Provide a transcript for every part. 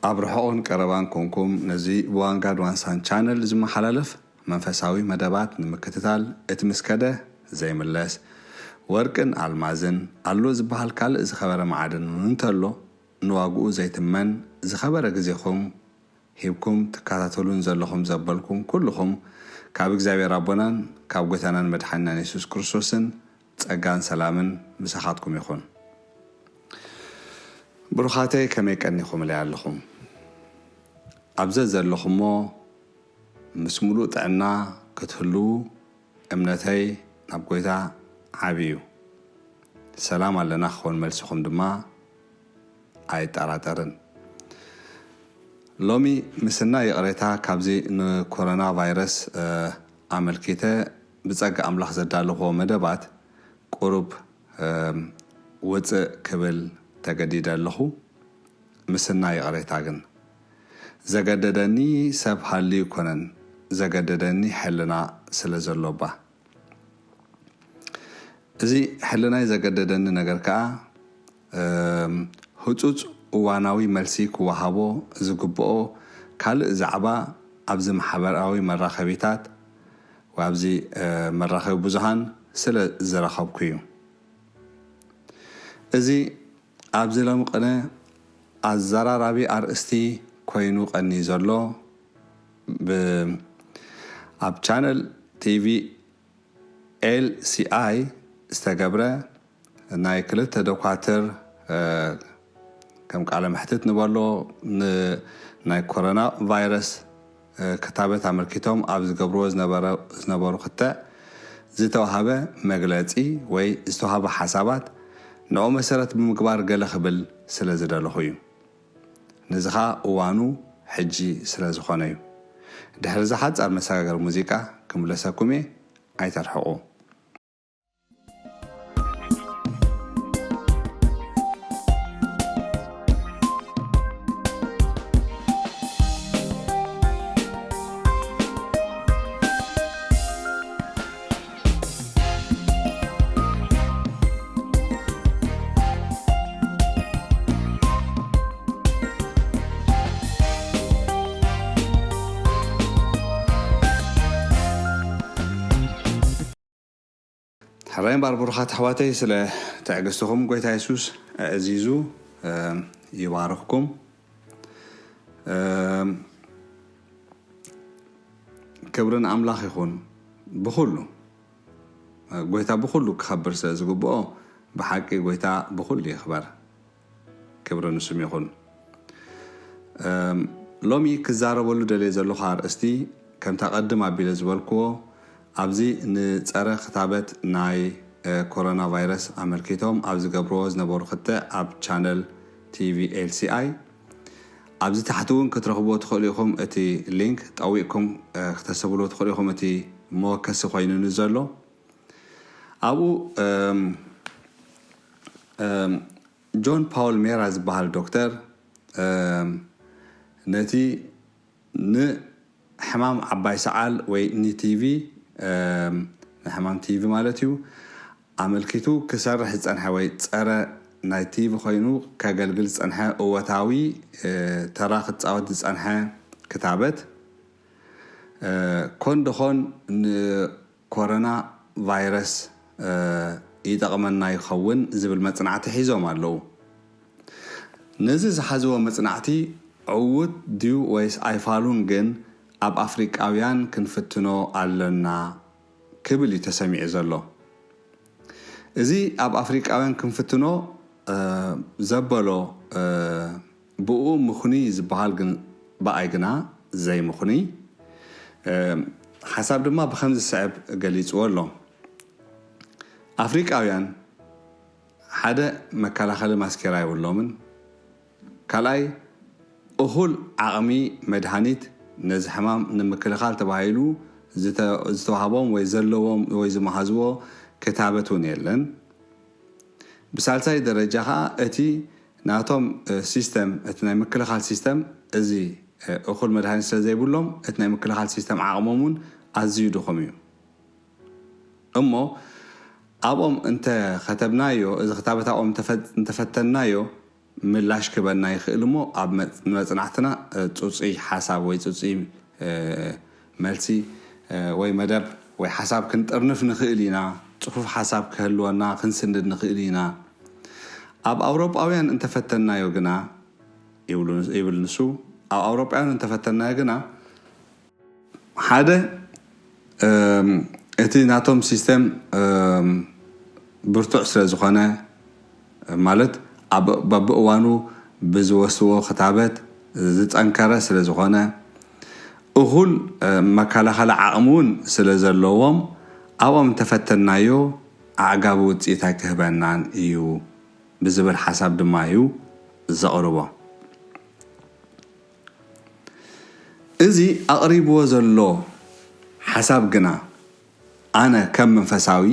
ኣብ ርሑቕን ቀረባን ኮንኩም ነዚ ብዋንጋድ ዋንሳን ቻነል ዝመሓላለፍ መንፈሳዊ መደባት ንምክትታል፣ እቲ ምስ ከደ ዘይምለስ፣ ወርቅን ኣልማዝን ኣሎ ዝበሃል ካልእ ዝኸበረ መዓድን እውን እንተሎ፣ ንዋግኡ ዘይትመን ዝኸበረ ግዜኹም ሂብኩም ትከታተሉን ዘለኹም ዘበልኩም ኩልኹም፣ ካብ እግዚኣብሔር ኣቦናን ካብ ጎይታናን መድሓኒናን የሱስ ክርስቶስን ጸጋን ሰላምን ምሳኻትኩም ይኹን። ብሩኻተይ፣ ከመይ ቀኒኹምለይ ኣለኹም? ኣብ ዘዘለኹሞ ምስ ምሉእ ጥዕና ክትህልዉ እምነተይ ናብ ጎይታ ዓቢ እዩ። ሰላም ኣለና ክኸውን መልስኹም ድማ ኣይጠራጠርን። ሎሚ ምስና ይቕሬታ፣ ካብዚ ንኮሮና ቫይረስ፣ እ፣ ኣመልኪተ ብጸጋ ኣምላኽ ዘዳለኽዎ መደባት ቁሩብ፣ እ፣ ውጽእ ክብል ተገዲደ ኣለኹ። ምስና ይቕሬታ ግን፣ ዘገደደኒ ሰብ ሃልዩ ኣይኮነን፣ ዘገደደኒ ሕልና ስለ ዘሎ እባ። እዚ ሕልናይ ዘገደደኒ ነገር ከኣ፣ እም፣ ህጹጽ እዋናዊ መልሲ ክወሃቦ ዝግብኦ ካልእ ዛዕባ ኣብዚ ማሕበራዊ መራኸቢታት ወይ ኣብዚ፣ እ፣ መራኸቢ ብዙሃን ስለ ዝረኸብኩ እዩ። እዚ ኣብዚ ሎሚ ቅነ ኣዘራራቢ ኣርእስቲ ኮይኑ ቀንዩ ዘሎ፣ ብ-፣ ኣብ ቻነል ቲቪ ኤልሲኣይ ዝተገብረ ናይ ክልተ ዶኳትር፣ እ፣ ከም ቃለ መሕትት ንበሎ፣ ን-፣ ናይ ኮሮና ቫይረስ፣ እ፣ ክታበት ኣመልኪቶም ኣብ ዝገብርዎ ዝነበረ-፣ ዝነበሩ ክትዕ ዝተዋህበ መግለጺ ወይ ዝተዋህበ ሓሳባት ንዕኡ መሰረት ብምግባር ገለ ክብል ስለ ዝደለኹ እዩ። ነዚ ኸኣ እዋኑ ሕጂ ስለ ዝኾነ እዩ። ድሕሪ እዛ ሓጻር መሰጋገሪ ሙዚቃ ክምለሰኩም እየ፣ ኣይተርሕቑ። ሕራይ እምበኣር ብሩኻት ኣሕዋተይ፣ ስለ ትዕግስትኹም ጎይታ የሱስ ኣዕዚዙ፣ እም፣ ይባርኽኩም። እም፣ ክብሪ ንኣምላኽ ይኹን ብኹሉ። ጎይታ ብኹሉ ክኸብር ስለ ዝግብኦ፣ ብሓቂ ጎይታ ብኹሉ ይኽበር። ክብሪ ንስሙ ይኹን። እም፣ ሎሚ ክዛረበሉ ደልየ ዘለኹ ኣርእስቲ፣ ከምታ ቀድም ኣቢለ ዝበልክዎ፣ ኣብዚ ንጸረ ክታበት ናይ፣ እ፣ ኮሮና ቫይረስ ኣመልኪቶም ኣብ ዝገብርዎ ዝነበሩ ክትዕ ኣብ ቻነል ቲቪ ኤልሲኣይ፣ ኣብዚ ታሕቲ እውን ክትረኽብዎ ትኽእሉ ኢኹም። እቲ ሊንክ ጠዊቕኩም፣ እ፣ ክተሰብልዎ ትኽእሉ ኢኹም፣ እቲ መወከሲ ኮይኑኒ ዘሎ። ኣብኡ፣ እም፣ እም፣ ጆን ፓውል ሜራ ዝበሃል ዶክተር፣ እም፣ ነቲ ንሕማም ዓባይ ሰዓል ወይ ንቲቪ፣ እም፣ ንሕማም ቲቪ ማለት እዩ፣ ኣመልኪቱ ክሰርሕ ዝጸንሐ ወይ ጸረ ናይ ቲቪ ኮይኑ ከገልግል ዝጸንሐ እወታዊ፣ እ፣ ተራ ክጻወት ዝጸንሐ ክታበት፣ እ፣ ኮን ደኾን ን-፣ ኮሮና ቫይረስ፣ እ፣ ይጠቕመና ይኸውን ዝብል መጽናዕቲ ሒዞም ኣለዉ። ነዚ ዝሓዝዎ መጽናዕቲ ዕዉት ድዩ ወይስ ኣይፋሉን ግን ኣብ ኣፍሪቃውያን ክንፍትኖ ኣለና ክብል እዩ ተሰሚዑ ዘሎ። እዚ ኣብ ኣፍሪቃውያን ክንፍትኖ፣ እ፣ ዘበሎ፣ እ፣ ብኡ ምኽኑይ ዝበሃል ግን ብኣይ ግና ዘይምኽኑይ፣ እ፣ ሓሳብ ድማ ብኸምዚ ዝስዕብ ገሊጽዎ ኣሎ። ኣፍሪቃውያን ሓደ መከላኸሊ ማስኬራ የብሎምን። ካልኣይ፣ እኹል ዓቕሚ መድሃኒት ነዚ ሕማም ንምክልኻል ተባሂሉ ዝተ-፣ ዝተዋህቦም ወይ ዘለዎም ወይ ዝመሃዝዎ ክታበት እውን የለን። ብሳልሳይ ደረጃ ኸኣ እቲ ናቶም፣ እ፣ ሲስተም፣ እቲ ናይ ምክልኻል ሲስተም እዚ፣ እ፣ እኹል መድሃኒት ስለ ዘይብሎም እቲ ናይ ምክልኻል ሲስተም ዓቕሞም እውን ኣዝዩ ድኹም እዩ። እሞ ኣብኦም እንተ ኸተብናዮ፣ እዚ ክታበት ኣብኦም እንተፈ-፣ እንተፈተንናዮ፣ ምላሽ ክበና ይኽእል እሞ ኣብ መጽ- ንመጽናዕትና እ፣ ጽጹይ ሓሳብ ወይ ጽጹይ እ፣ መልሲ እ፣ ወይ መደብ ወይ ሓሳብ ክንጥርንፍ ንኽእል ኢና። ጽፉፍ ሓሳብ ክህልወና ክንስንድ ንኽእል ኢና። ኣብ ኣውሮጳውያን እንተፈተናዮ ግና ይብሉ- ይብል ንሱ፣ ኣብ ኣውሮጳውያን እንተፈተናዮ ግና ሓደ እም፣ እቲ ናቶም ሲስተም እም፣ ብርቱዕ ስለ ዝኾነ ማለት ኣብ በብእዋኑ ብዝወስዎ ክታበት ዝጠንከረ ስለ ዝኾነ እኹል እ፣ መከላኸሊ ዓቕሚ እውን ስለ ዘለዎም ኣብኦም እንተፈተናዮ ኣዕጋቢ ውፅኢት ኣይክህበናን እዩ ብዝብል ሓሳብ ድማ እዩ ዘቕርቦ። እዚ ኣቕሪብዎ ዘሎ ሓሳብ ግና ኣነ ከም መንፈሳዊ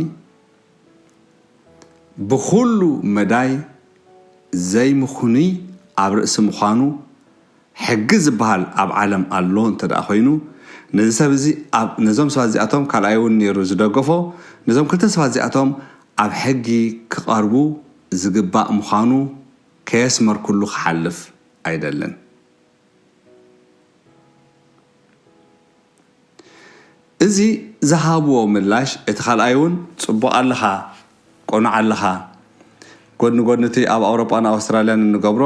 ብኹሉ መዳይ ዘይምኹኑይ ኣብ ርእሲ ምዃኑ ሕጊ ዝበሃል ኣብ ዓለም ኣሎ እንተ ደኣ ኮይኑ ነዚ ሰብ እዚ ኣብ ነዞም ሰባት እዚኣቶም ካልኣይ እውን ነይሩ ዝደገፎ ነዞም ክልተ ሰባት እዚኣቶም ኣብ ሕጊ ክቐርቡ ዝግባእ ምዃኑ ከየስመርኩሉ ክሓልፍ ኣይደልን። እዚ ዝሃብዎ ምላሽ እቲ ካልኣይ እውን ጽቡቕ ኣለኻ፣ ቅኑዕ ኣለኻ፣ ጎድኒ ጎድኒ እቲ ኣብ ኣውሮጳን ኣውስትራልያን እንገብሮ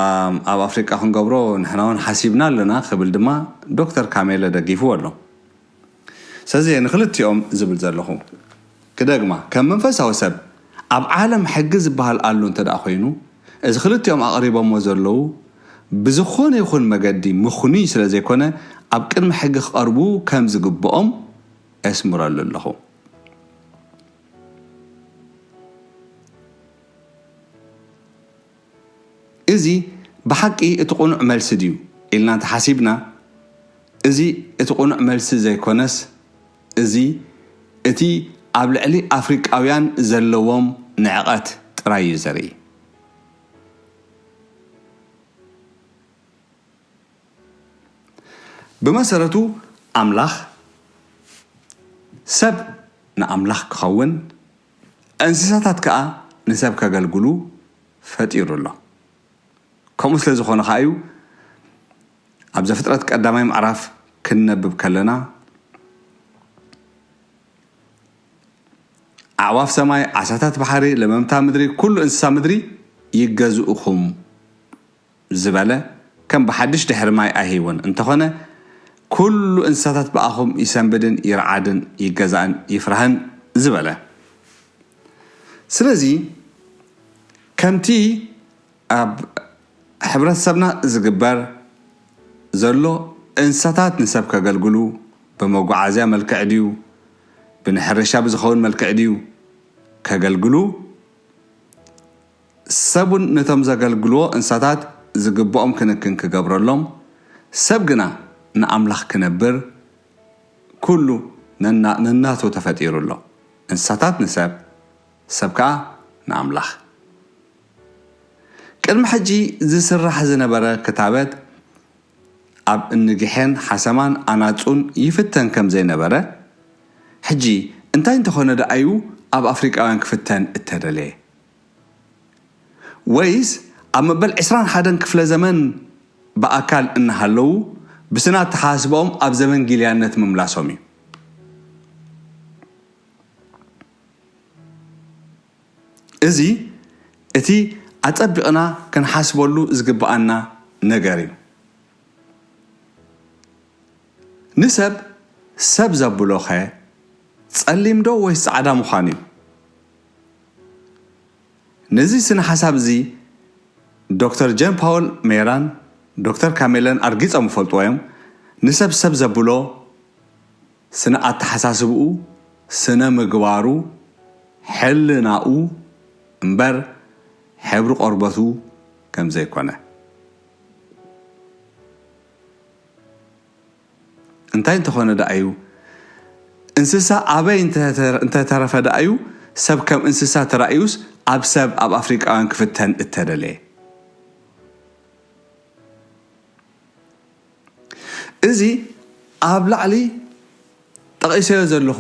ኣም፣ ኣብ ኣፍሪቃ ክንገብሮ ንሕና እውን ሓሲብና ኣለና ክብል ድማ ዶክተር ካሜለ ደጊፍዎ ኣሎ። ስለዚ ንክልቲኦም ዝብል ዘለኹ ክደግማ ከም መንፈሳዊ ሰብ ኣብ ዓለም ሕጊ ዝበሃል ኣሉ እንተ ደኣ ኮይኑ እዚ ክልቲኦም ኣቕሪቦሞ ዘለዉ ብዝኾነ ይኹን መገዲ ምኹኑይ ስለ ዘይኮነ ኣብ ቅድሚ ሕጊ ክቐርቡ ከም ዝግብኦም የስምረሉ ኣለኹ። እዚ ብሓቂ እቲ ቅኑዕ መልሲ ድዩ ኢልና እንተሓሲብና፣ እዚ እቲ ቅኑዕ መልሲ ዘይኮነስ፣ እዚ እቲ ኣብ ልዕሊ ኣፍሪቃውያን ዘለዎም ንዕቐት ጥራይ እዩ ዘርኢ። ብመሰረቱ ኣምላኽ ሰብ ንኣምላኽ ክኸውን፣ እንስሳታት ከኣ ንሰብ ከገልግሉ ፈጢሩ ኣሎ። ከምኡ ስለ ዝኾነ ከኣ እዩ ኣብ ዘፍጥረት ቀዳማይ ምዕራፍ ክንነብብ ከለና ኣዕዋፍ ሰማይ፣ ዓሳታት ባሕሪ፣ ለመምታ ምድሪ፣ ኩሉ እንስሳ ምድሪ ይገዝኡኹም ዝበለ ከም ብሓድሽ ድሕሪ ማይ ኣይህይወን እንተኾነ ኩሉ እንስሳታት ብኣኹም ይሰንብድን ይርዓድን ይገዛእን ይፍራህን ዝበለ። ስለዚ ከምቲ ኣብ ሕብረተሰብና ዝግበር ዘሎ እንስሳታት ንሰብ ከገልግሉ ብመጓዓዝያ መልክዕ ድዩ ብንሕርሻ ብዝኸውን መልክዕ ድዩ ከገልግሉ ሰቡን ነቶም ዘገልግልዎ እንስሳታት ዝግብኦም ክንክን ክገብረሎም ሰብ ግና ንኣምላኽ ክነብር ኩሉ ነና- ነናቱ ተፈጢሩ ኣሎ። እንስሳታት ንሰብ፣ ሰብ ከኣ ንኣምላኽ። ቅድሚ ሕጂ ዝስራሕ ዝነበረ ክታበት ኣብ እንግሐን ሓሰማን ኣናጹን ይፍተን ከም ዘይነበረ፣ ሕጂ እንታይ እንተኾነ ደኣዩ ኣብ ኣፍሪቃውያን ክፍተን እተደለየ? ወይስ ኣብ መበል ዕስራን ሓደን ክፍለ ዘመን ብኣካል እናሃለዉ ብስነ ኣተሓሳስባኦም ኣብ ዘመን ጊልያነት ምምላሶም እዩ? እዚ እቲ ኣጸቢቕና ክንሓስበሉ ዝግብኣና ነገር እዩ። ንሰብ ሰብ ዘብሎኸ ጸሊም ዶ ወይስ ጻዕዳ ምዃኑ እዩ? ነዚ ስነ ሓሳብ እዚ ዶክተር ጀን ፓውል ሜራን ዶክተር ካሜለን ኣርጊጾም ይፈልጥዎ እዮም። ንሰብ ሰብ ዘብሎ ስነ ኣተሓሳስብኡ፣ ስነ ምግባሩ፣ ሕልናኡ እምበር ሕብሪ ቆርበቱ ከም ዘይኮነ። እንታይ እንተኾነ ደኣ እዩ እንስሳ ኣበይ እንተ- እንተተረፈ ደኣ እዩ ሰብ ከም እንስሳ ተራእዩስ ኣብ ሰብ ኣብ ኣፍሪቃውያን ክፍተን እተደለየ? እዚ ኣብ ላዕሊ ጠቒሰዮ ዘለኹ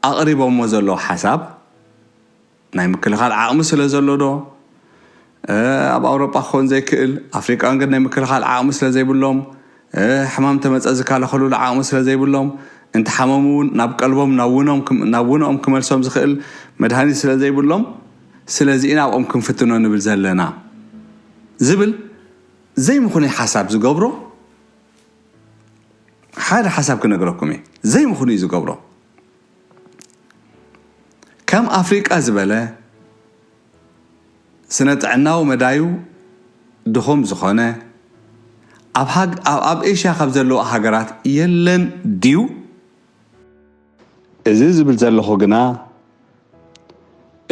ኣቕሪቦሞ ዘለዉ ሓሳብ ናይ ምክልኻል ዓቕሚ ስለ ዘሎ ዶ ኣብ ኣውሮጳ ክኸውን ዘይክእል፣ ኣፍሪቃውያን ግን ናይ ምክልኻል ዓቕሚ ስለ ዘይብሎም፣ ሕማም ተመጸ ዝከላኸሉሉ ዓቕሚ ስለ ዘይብሎም፣ እንተሓመሙ እውን ናብ ቀልቦም ናብ ውኖም ክም- ናብ ውኖኦም ክመልሶም ዝኽእል መድሃኒት ስለ ዘይብሎም፣ ስለዚ ኢና ኣብኦም ክንፍትኖ ንብል ዘለና ዝብል ዘይምኹኑይ ሓሳብ ዝገብሮ ሓደ ሓሳብ ክነግረኩም እየ። ዘይምኹኑይ ዝገብሮ ከም ኣፍሪቃ ዝበለ ስነ ጥዕናዊ መዳዩ ድኹም ዝኾነ ኣብ ሃግ- ኣብ- ኣብ ኤሽያ ካብ ዘለዋ ሃገራት የለን ድዩ? እዚ ዝብል ዘለኹ ግና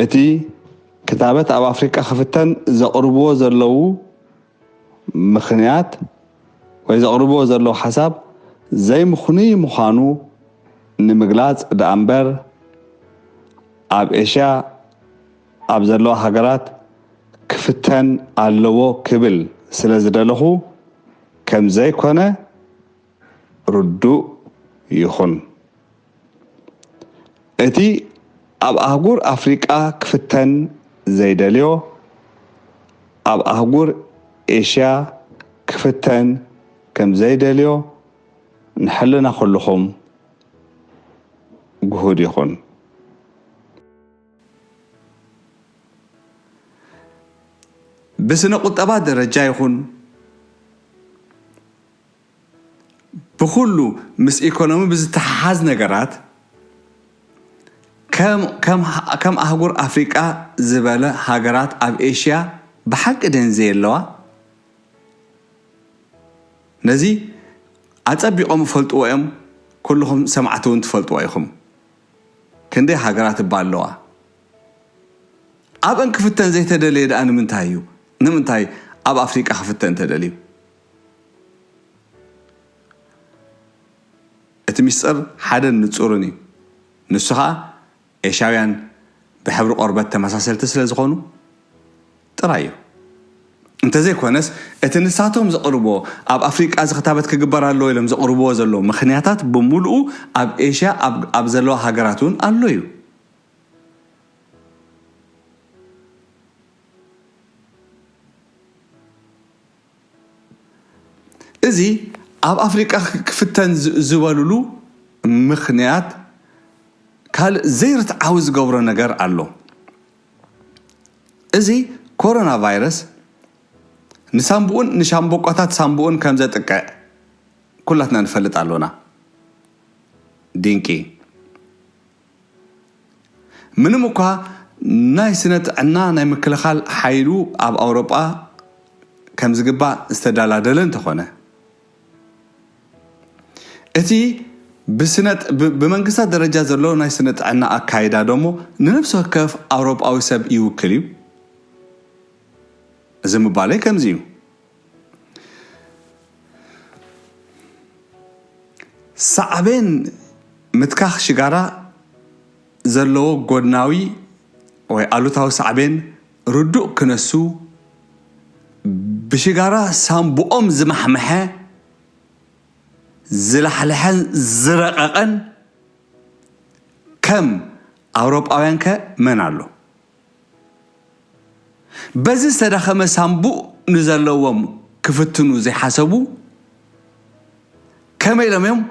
እቲ ክታበት ኣብ ኣፍሪቃ ክፍተን ዘቕርብዎ ዘለዉ ምኽንያት ወይ ዘቕርብዎ ዘለዉ ሓሳብ ዘይምኽኑይ ምዃኑ ንምግላጽ ደኣ እምበር ኣብ ኤሽያ ኣብ ዘለዋ ሃገራት ክፍተን ኣለዎ ክብል ስለ ዝደለኹ ከም ዘይኮነ ርዱእ ይኹን። እቲ ኣብ ኣህጉር ኣፍሪቃ ክፍተን ዘይደልዮ ኣብ ኣህጉር ኤሽያ ክፍተን ከም ዘይደልዮ ንሕልና ኩልኹም ግሁድ ይኹን። ብስነ ቁጠባ ደረጃ ይኹን ብኹሉ ምስ ኢኮኖሚ ብዝተሓሓዝ ነገራት ከም- ከም- ከም ኣህጉር ኣፍሪቃ ዝበለ ሃገራት ኣብ ኤሽያ ብሓቂ ደን ዘየለዋ ነዚ ኣጸቢቖም ይፈልጥዎ እዮም። ኩልኹም ሰማዕቲ እውን ትፈልጥዎ ኢኹም። ክንደይ ሃገራት እባ ኣለዋ። ኣብአን ክፍተን ዘይተደለየ ደኣ ንምንታይ እዩ? ንምንታይ ኣብ ኣፍሪቃ ክፍተን ተደልዩ? እቲ ሚስጥር ሓደን ንጹርን እዩ። ንሱ ኸኣ ኤሻውያን ብሕብሪ ቆርበት ተመሳሰልቲ ስለ ዝኾኑ ጥራይ እዩ። እንተዘይኮነስ እቲ ንሳቶም ዘቕርቦ ኣብ ኣፍሪቃ እዚ ክታበት ክግበር ኣለዎ ኢሎም ዘቕርብዎ ዘለዉ ምኽንያታት ብምሉኡ ኣብ ኤሽያ ኣብ- ኣብ ዘለዋ ሃገራት እውን ኣሎ እዩ። እዚ ኣብ ኣፍሪቃ ክፍተን ዝ- ዝበሉሉ ምኽንያት ካልእ ዘይርትዓዊ ዝገብሮ ነገር ኣሎ። እዚ ኮሮና ቫይረስ ንሳምቡኡን ንሻምቦቆታት ሳምቡኡን ከም ዘጥቅዕ ኩላትና ንፈልጥ ኣሎና። ድንቂ። ምንም እኳ ናይ ስነ ጥዕና ናይ ምክልኻል ሓይሉ ኣብ ኣውሮጳ ከም ዝግባእ ዝተደላደለ እንተኾነ እቲ ብስነ- ብ- ብመንግስታት ደረጃ ዘሎ ናይ ስነ ጥዕና ኣካይዳ ደሞ ንነፍሲ ወከፍ ኣውሮጳዊ ሰብ ይውክል እዩ። እዚ ምባለይ ከምዚ እዩ። ሳዕቤን ምትካኽ ሽጋራ ዘለዎ ጎድናዊ ወይ ኣሉታዊ ሳዕቤን ርዱእ ክነሱ ብሽጋራ ሳምብኦም ዝማሕመሐ ዝላሕለሐን ዝረቐቐን ከም ኣውሮጳውያን ከ መን ኣሎ? በዚ ዝተዳኸመ ሳምቡእ ንዘለዎም ክፍትኑ ዘይሓሰቡ ከመይ ኢሎም እዮም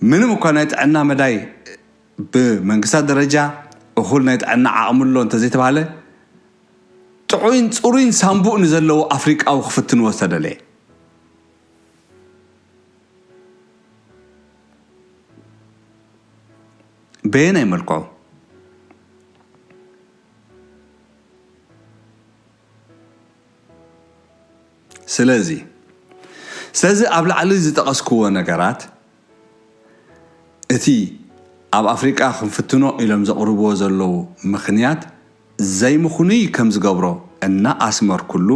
ምንም እኳ ናይ ጥዕና መዳይ ብመንግስታት ደረጃ እኹል ናይ ጥዕና ዓቕሚ ኣሎ እንተዘይተባሃለ ጥዑይን ፅሩይን ሳምቡእ ንዘለዎ ኣፍሪቃዊ ክፍትንዎ ዝተደለየ? በየናይ መልክዑ? ስለዚ ስለዚ ኣብ ላዕሊ ዝጠቐስክዎ ነገራት እቲ ኣብ ኣፍሪቃ ክንፍትኖ ኢሎም ዘቕርብዎ ዘለዉ ምኽንያት ዘይምኽኑይ ከም ዝገብሮ እናኣስመርኩሉ፣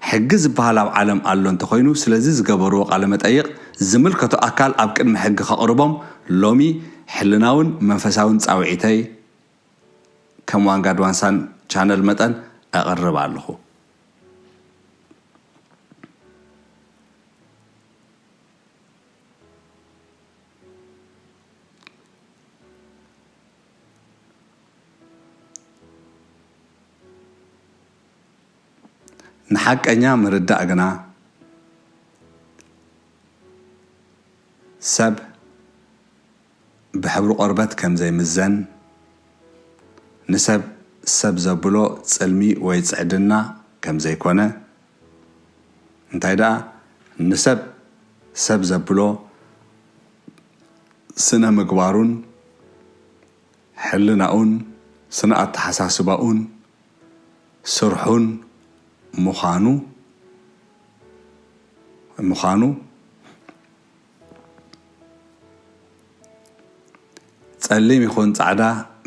ሕጊ ዝበሃል ኣብ ዓለም ኣሎ እንተኾይኑ፣ ስለዚ ዝገበርዎ ቃለ መጠይቕ ዝምልከቶ ኣካል ኣብ ቅድሚ ሕጊ ከቕርቦም ሎሚ ሕልናውን መንፈሳውን ጻውዒተይ ከም ዋንጋድ ዋንሳን ቻነል መጠን ኣቕርብ ኣለኹ። ንሓቀኛ ምርዳእ ግና፣ ሰብ ብሕብሪ ቆርበት ከም ዘይምዘን፣ ንሰብ ሰብ ዘብሎ ጽልሚ ወይ ጽዕድና ከም ዘይኮነ፣ እንታይ ደኣ ንሰብ ሰብ ዘብሎ ስነ ምግባሩን ሕልናኡን ስነ ኣተሓሳስባኡን ስርሑን ምዃኑ ምዃኑ፣ ጸሊም ይኹን ጻዕዳ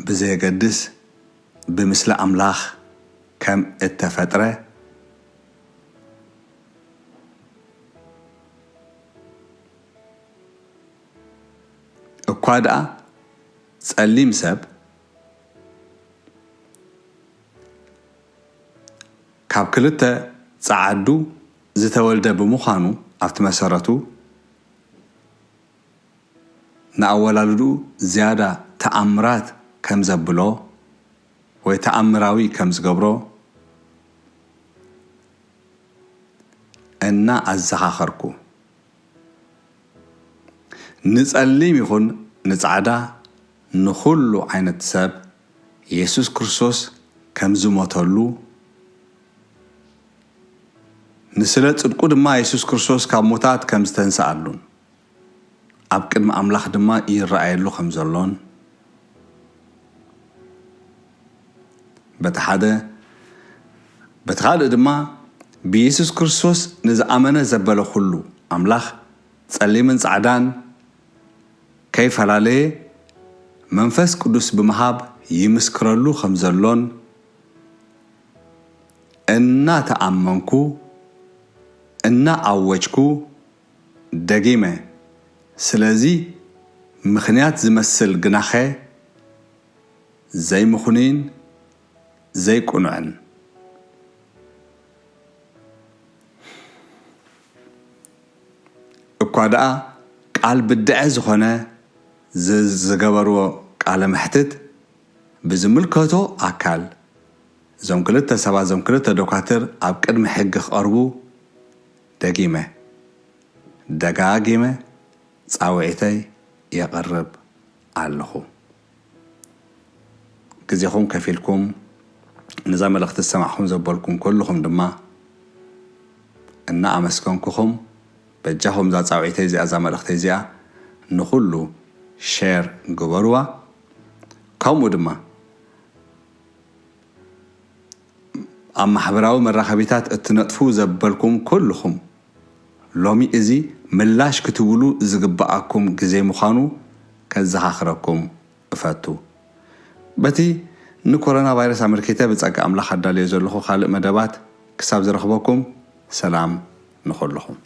ብዘየገድስ ብምስሊ ኣምላኽ ከም እተፈጥረ፣ እኳ ደኣ ጸሊም ሰብ ካብ ክልተ ጸዓዱ ዝተወልደ ብምዃኑ፣ ኣብቲ መሰረቱ ንኣወላልድኡ ዝያዳ ተኣምራት ከም ዘብሎ ወይ ተኣምራዊ ከም ዝገብሮ እና ኣዘኻኸርኩ፣ ንጸሊም ይኹን ንጻዕዳ፣ ንኹሉ ዓይነት ሰብ የሱስ ክርስቶስ ከም ዝሞተሉ፣ ንስለ ጽድቁ ድማ የሱስ ክርስቶስ ካብ ሙታት ከም ዝተንስኣሉን ኣብ ቅድሚ ኣምላኽ ድማ ይረኣየሉ ከም ዘሎን፣ በቲ ሓደ፣ በቲ ካልእ ድማ ብየሱስ ክርስቶስ ንዝኣመነ ዘበለ ኩሉ፣ ኣምላኽ ጸሊምን ጻዕዳን ከይፈላለየ መንፈስ ቅዱስ ብምሃብ ይምስክረሉ ከም ዘሎን እናተኣመንኩ፣ እናኣወጅኩ፣ ደጊመ፣ ስለዚ ምኽንያት ዝመስል ግናኸ ዘይምኽኑይን ዘይቅኑዕን። እኳ ደኣ ቃል ብድዐ ዝኾነ ዝ-፣ ዝገበርዎ ቃለ መሕትት ብዝምልከቶ ኣካል፣ እዞም ክልተ ሰባት፣ እዞም ክልተ ዶካትር ኣብ ቅድሚ ሕጊ ክቐርቡ ደጊመ፣ ደጋጊመ ጻውዒተይ የቕርብ ኣለኹ። ግዜኹም ከፊልኩም ነዛ መልእኽቲ ዝሰማዕኹም ዘበልኩም ኩልኹም ድማ እናኣመስገንኩኹም፣ በጃኹም እዛ ጻውዒተይ እዚኣ፣ እዛ መልእኽተይ እዚኣ ንኹሉ ሼር ግበርዋ። ከምኡ ድማ ኣብ ማሕበራዊ መራኸቢታት እትነጥፉ ዘበልኩም ኩልኹም፣ ሎሚ እዚ ምላሽ ክትብሉ ዝግብኣኩም ግዜ ምዃኑ ከዘኻኽረኩም እፈቱ። በቲ ንኮሮና ቫይረስ ኣመልኪተ ብጸጋ ኣምላኽ ኣዳልዮ ዘለኹ ካልእ መደባት ክሳብ ዝረኽበኩም፣ ሰላም ንኹልኹም።